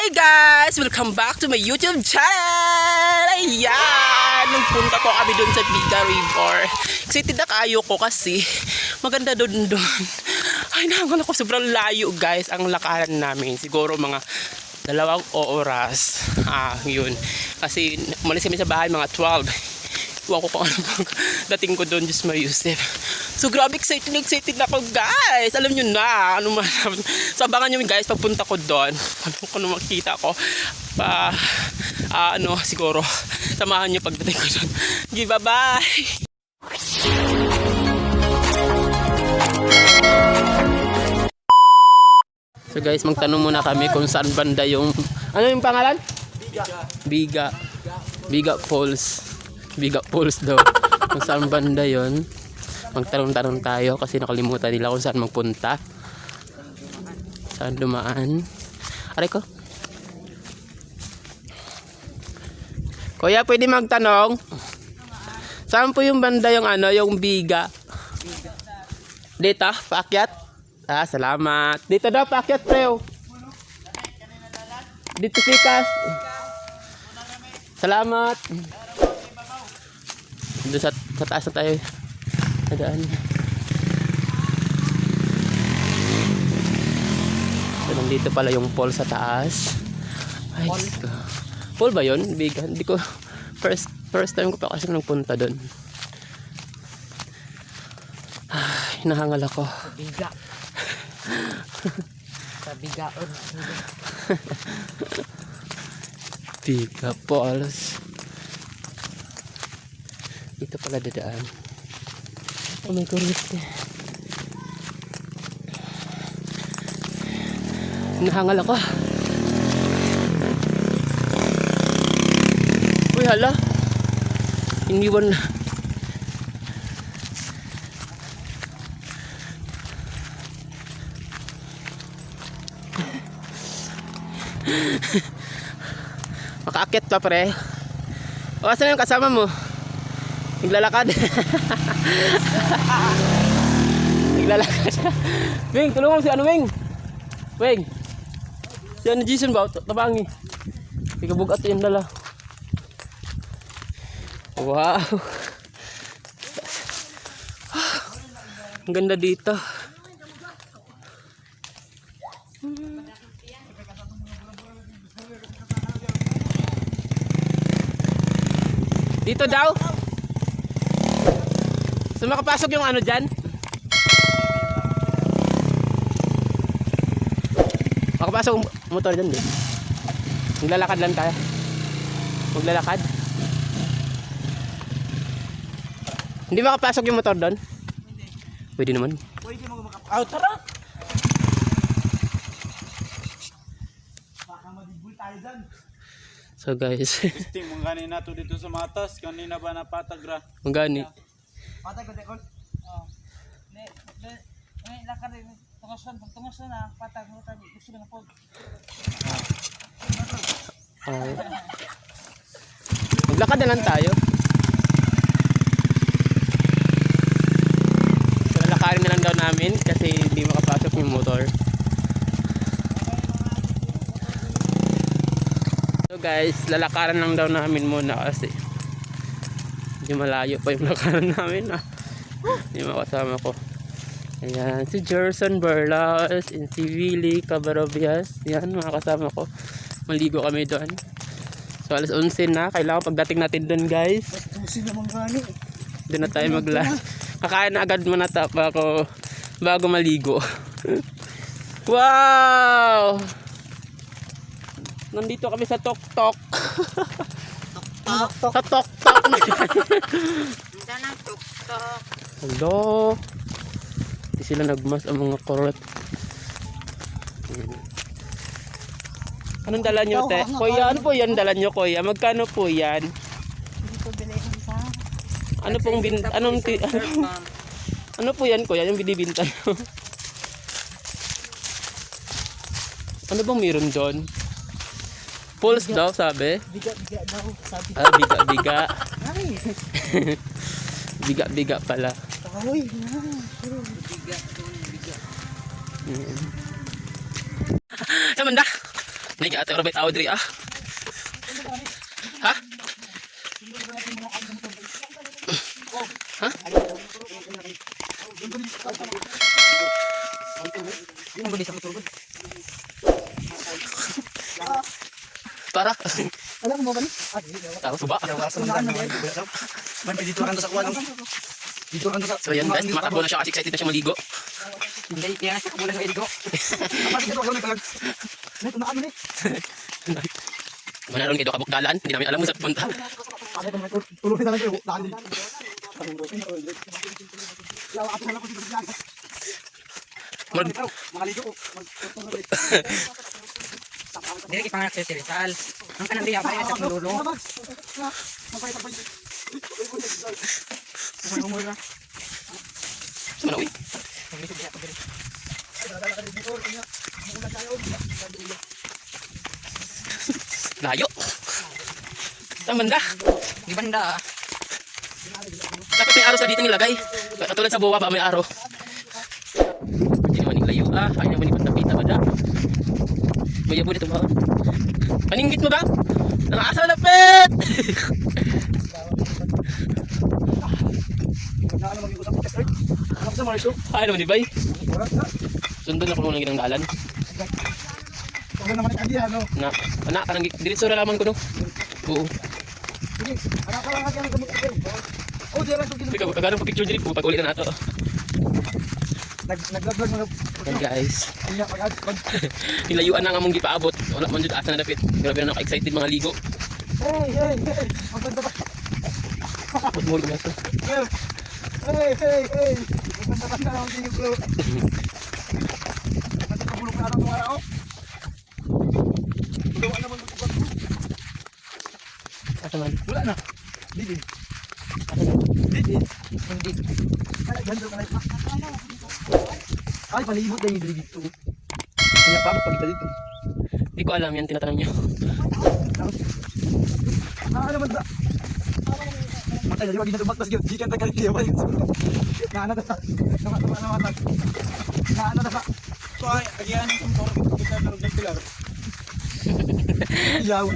Hi guys! Welcome back to my YouTube channel! Ayan! Nagpunta po kami dun sa Biga River. Excited na kayo ko kasi maganda dun dun. Ay, nahangal ako. Sobrang layo, guys, ang lakaran namin. Siguro mga 2 oras. Ah, yun. Kasi umalis kami sa bahay mga 12. Iwan ko kung ano pang dating ko doon, Diyos Yusef. So, grabe, excited, excited na ako, guys. Alam nyo na, ano man. So, abangan nyo, guys, pagpunta ko doon. Ano ko na makita ko. Pa, ah, ano, siguro, samahan nyo pagdating ko doon. Okay, bye-bye! So guys, magtanong muna kami kung saan banda yung... Ano yung pangalan? Biga. Biga. Biga Falls. Biga Falls daw. Kung saan banda yon. Magtanong-tanong tayo kasi nakalimutan nila kung saan magpunta. Saan dumaan. Aray ko. Kuya, pwede magtanong? Saan po yung banda yung ano, yung biga? Dito, paakyat? Ah, salamat. Dito daw, paakyat, preo. Dito, sikas. Salamat. Doon sa taas na tayo. Nadaan. So, nandito pala yung pole sa taas. Ay, Diyos ko. Pole ba yun? Biga. Hindi ko, first time ko pa kasi nagpunta doon. Ay, nahangal ako. Biga. Sa bigaon. Biga Falls. Dito pala dadaan. Oh my goodness. Nahangal ako. Uy, hala. Iniwan na. Makaakyat pa, pre. O, asan na yung kasama mo? Naglalakad. Naglalakad. Wing, tulungan mo si ano, Wing. Wing. Si ano, Jason ba? Tabangi. Ikabugat yung dala. Wow. Ang ganda dito. Dito daw. So makapasok yung ano dyan? Makapasok yung motor dyan, di. Maglalakad lang tayo. Maglalakad. Hindi makapasok yung motor doon? Pwede naman. Pwede mo makap... Ah, tara! Baka madigbul tayo dyan. So guys, Testing mo kanina to dito sa matas, kanina ba napatag ra? ang gani. Patay ko, tekol. Oh. Ne, ne, ne, lakad rin. Tungosan, pag tungosan na, patag mo tayo. Gusto na po. Ah. Maglakad na lang tayo. So, lalakarin na lang daw namin kasi hindi makapasok yung motor. So guys, lalakaran lang daw namin muna kasi medyo malayo pa yung lakaran namin. Ah. Hindi makasama ko. Ayan, si Gerson Berlas and si Willie Cabarobias. Yan, mga kasama ko. Maligo kami doon. So, alas 11 na. Kailangan pagdating natin doon, guys. Tusin naman gani. Doon na tayo magla. Kakain na agad muna ta bago, bago maligo. Wow! Nandito kami sa Tok Tok. Tok-tok. Sa Tok Tok na yan. Hello. Hindi sila nagmas ang mga korot. Ayan. Anong dala nyo, te? Kuya, ano po yan dala nyo, kuya? Magkano po yan? Hindi ko bilihin sa... Ano pong bin... Anong... Ti, ano, ano po yan, kuya? Yung binibinta nyo? Ano bang meron doon? Pulse daw, sabi. Biga-biga daw, sabi. Ah, biga-biga. Ay, Biga-biga pala. kahoy. Sa banda. May ate ora bay tao diri ah. Ha? Ha? Para. Alam mo ba ni? Tao suba. Man, dito ka sa kuwan. Dito ka sa So yan guys, tumatakbo na siya kasi excited na siya maligo. Hindi, kaya sa kabulan ng iligo. Manaron kay Kabukdalan, hindi namin alam kung saan pupunta. Murag, Dili ipanganak sa Rizal. Ang kanang diya pa sa dulo. sa Manawi. Layo. Saan banda? Di banda. Dapat may araw sa dito nilagay. Katulad sa buwa ba may araw. Hindi naman yung layo ah. Ay naman yung pantapita ba da? May yabo dito ba? Paninggit mo ba? Ang asa lapit! Ay naman di bay? Sundan na ko muna ng dalan. Na, anak, kanang diretso ra lamang ko no. Oo. Ikaw, kagano pa picture diri po pag uli na nato. Nag-vlog mga Yan guys. unya pag pag Nilayuan na nga mong gipaabot. Wala man jud asa na dapit. Grabe na ako excited mga ligo. Hey, hey, hey. Maganda ba? Abot mo guys. Hey, hey, hey. Maganda ba na ang tingin ko? Maganda ka bulong na araw ng araw. Wala naman magubag. Asa man? Wala na. Didi. Didi. Hindi. Ay, ganda ka na. Ay, palibot na yung dili dito. Kaya pa, pagkita dito. Di ko alam yan tinatanong niyo. Ah, ano man da? Matay, dali wag na tumaktas gyud. Gikan ta kay kiyo. Na ana ta. Nama nama nama ta. Na ana ta. So ay agian sa motor kita pero pilar. Yaw.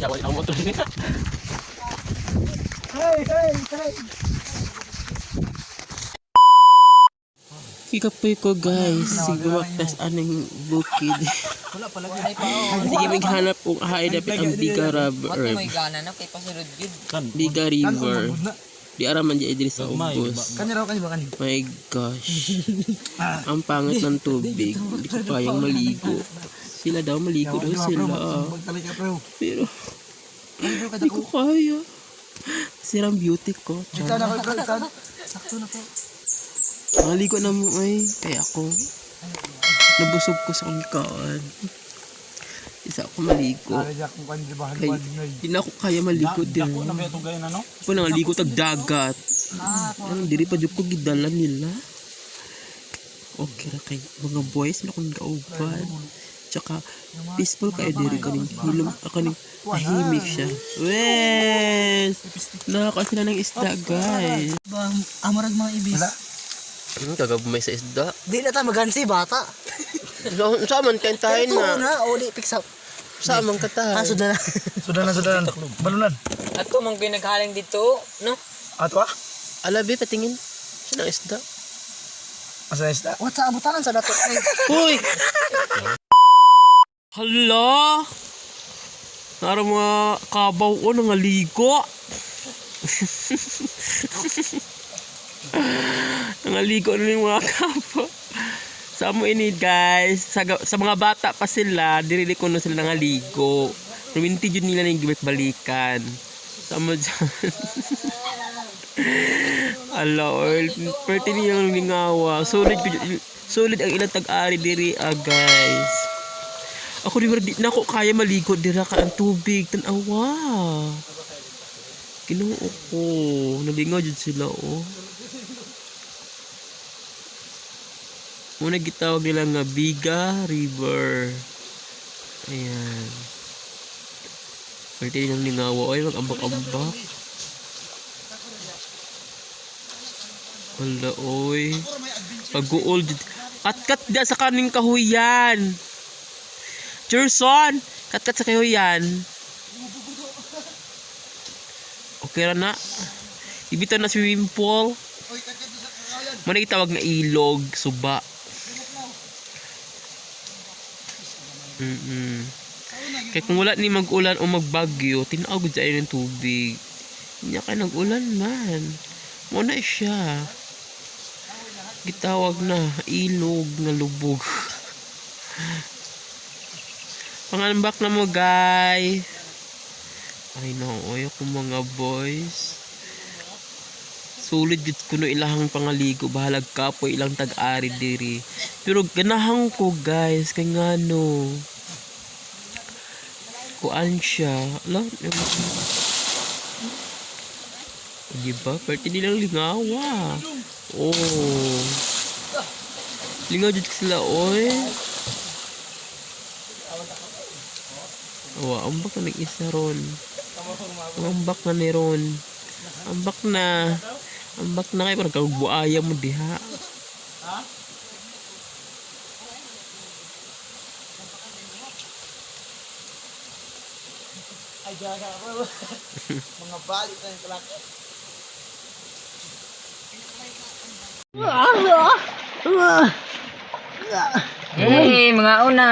Yawan ang motor niya. Hey, hey, hey. Kikapoy ko guys, sige maktas aning bukid. Sige maghanap kung ahay dapit ang Biga River. May gana na kay pasulod yun. Biga River. Di araman di diri sa ubos. Kanya raw kanya ba kanya? My gosh. Ang pangit ng tubig. Hindi ko kayang maligo. Sila daw, maligo daw sila. Magtali ka pro. Pero, hindi ko kaya. Sirang beauty ko. Ikaw na ko pro, ikaw. Maligo na mo ay. Kaya ako, nabusog ko sa akong kaan. Isa ako maligo. Ay, jak kung kanya ba Kay, hindi na ako kaya maligo din. Dako na ba itong gayon ano? Ako nangaligo tag dagat. Anong diri pa jud ko gidala nila. Okay ra kay mga boys na akong kauban. Tsaka peaceful kayo diri kaning hilom ah, kaning tahimik siya. Wes! Nakakain sila ng isda, guys. Amorag mga ibis. Kagabumay sa isda. Di na ta magansi bata. Sa man kantahin Ito na uli fix up. Sa man katahin. Ah, sudah na. Sudan na sudan. Balunan. Ato man koy naghaling dito, no? Ato ah. Alabi, patingin. Saan ang isda? Asa isda? What sa abutanan sa dato? Uy! Hala! Nara mga kabaw o nangaligo. Nangaligo na yung mga kabaw. Sa mo ini guys, sa mga bata pa sila, dirili ko na sila nangaligo. Ruminti jud nila na yung balikan. Sa mo dyan. Ala, oil. Pwede niyang lingawa. Solid, solid ang ilang tag-ari diri, ah, guys. Ako di di na ako kaya maligo dira ka ang tubig. Tanawa. Ginoo ko. Nalingaw jud sila, oh. Muna gitawag nila nga Biga River. Ayan. Pwede nilang lingawa. Oy, mag-ambak-ambak. Wala, oy. Pag-uol. Katkat da sa kaning kahuyan. Cherson! Katkat sa kayo yan. Okay ra na. Ibitan na swimming pool. Muna gitawag na ilog, suba. Kaya kung wala ni mag-ulan o magbagyo, tinaw gud sa ng tubig. Nya kay nag-ulan man. Muna siya. Gitawag na ilog na lubog. Pangambak na mo, guy. Ay no, oy ako mga boys. Sulit jud kuno ilahang pangaligo, bahalag kapoy ilang tag-ari diri. Pero ganahan ko guys, kay ngano. Kuan siya. Ala, di ba? Pwede nilang lingawa. Oh. Lingaw jud sila, oy. Awa, ambak na nag-isa ron. Ambak na ni ron. Ambak na. Ambak na kayo, parang kagbuaya mo diha. Ay, jaga ako. Mga balik na yung kalaki. Hey, mga una.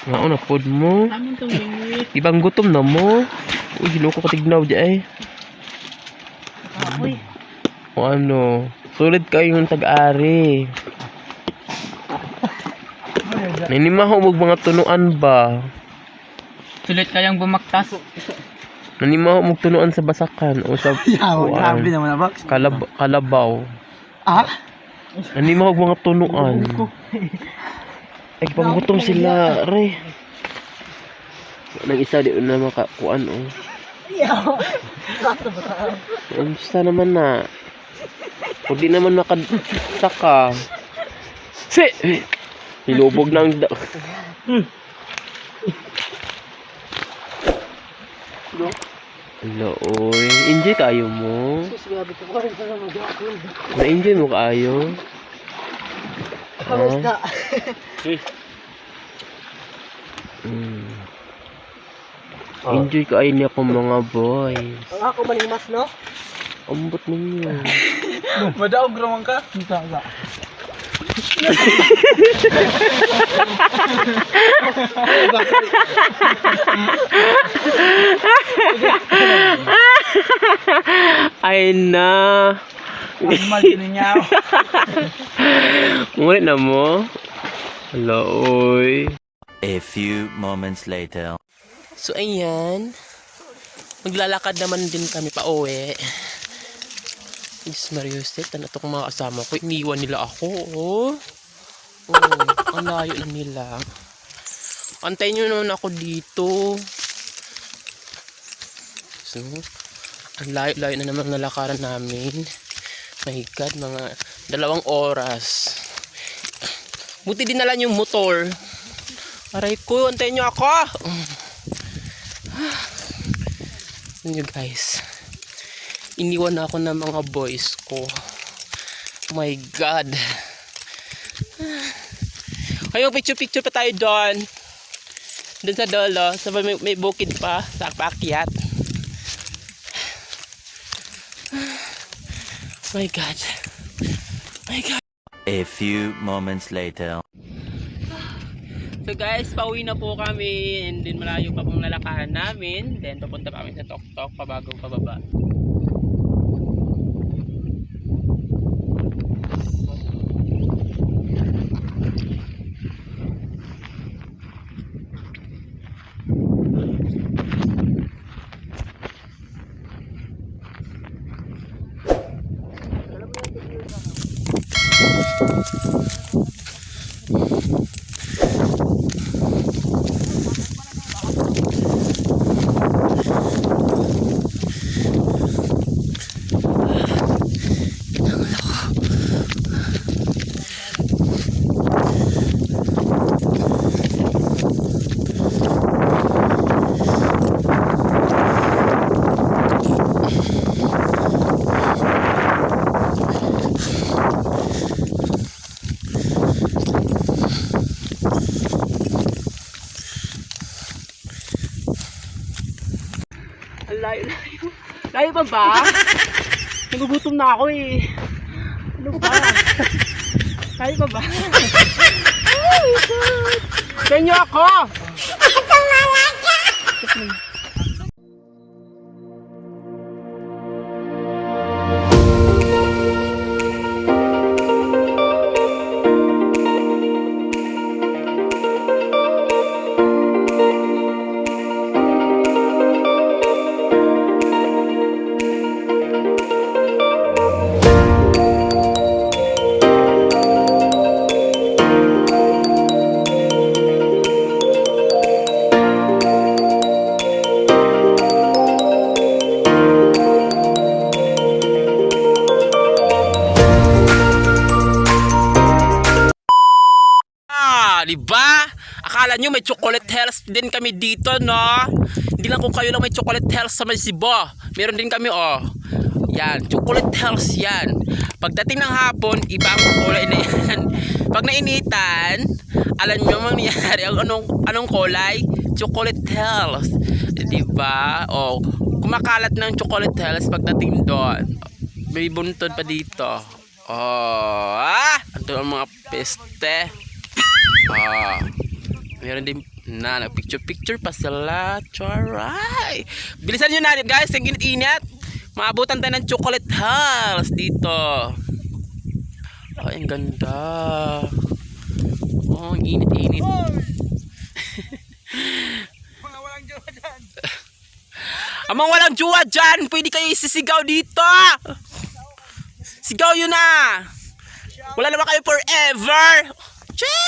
Nga na pod mo. Ibang gutom na mo. Uy, loko ka tignaw di ay. O ano, sulit kayo yung tag-ari. Nanimaho og mga tunuan ba? Sulit kayong bumaktas. Nanimaho og tunuan sa basakan o sa Yaw, kuan, grabe naman na box. kalabaw. Ah? Nanimaho og mga tunuan. Ay, panggutom sila, re. Nang isa di na makakuan oh. Yaw. Unsa naman na? Kung di naman makasaka. Si! Nilubog na ang Ala, oy. Enjoy kayo mo. Na-enjoy mo kaayo? Kamusta? Enjoy kaayo niya ko mga boys. Ang ako manimas, no? Ambot ninyo. Madaog raman ka? Kita ka. Ay na. Animal din niya. Ngunit na mo. Ala, oy. A few moments later. So, ayan. Maglalakad naman din kami pa uwi. Diyos Maria Jose, tanda to kong mga kasama ko. Iniwan nila ako, oh. Oh, ang layo na nila. Antayin nyo naman ako dito. So, ang layo-layo na naman ang nalakaran namin. My God, mga 2 oras. Buti dinala yung motor. Aray ko, antayin nyo ako! Yun, guys. Iniwan na ako ng mga boys ko. My God. Ayun, picture-picture pa tayo doon. Doon sa dolo. Sa may bukid pa. Sa paakyat. My God. My God. A few moments later. So guys, pauwi na po kami and then malayo pa pong lalakaran namin. Then papunta pa kami sa Tok Tok pabagong pababa. Layo, layo. Layo pa ba? Nagugutom na ako eh. Ano ba? Layo pa ba? Oh my God! Sa inyo ako! Ah, di ba? Akala nyo may chocolate hells din kami dito, no? Hindi lang kung kayo lang may chocolate hells sa may Cebu. Meron din kami, oh. Yan, chocolate hells yan. Pagdating ng hapon, iba ang kulay na yan. Pag nainitan, alam nyo mangyayari ang anong kulay? Chocolate hells. Di ba? Oh, kumakalat ng chocolate hells pagdating doon. May buntod pa dito. Oh, ah! Ando ang mga peste. Ah, meron din na nagpicture-picture pa sila. Charay! Bilisan nyo na guys, ang init-init. Maabutan tayo ng chocolate house dito. Ay, ang ganda. Oh, ang init-init. Mga walang jowa dyan. Ang mga walang juwa dyan, pwede kayo isisigaw dito. Sigaw yun na. Wala naman kayo forever. Che!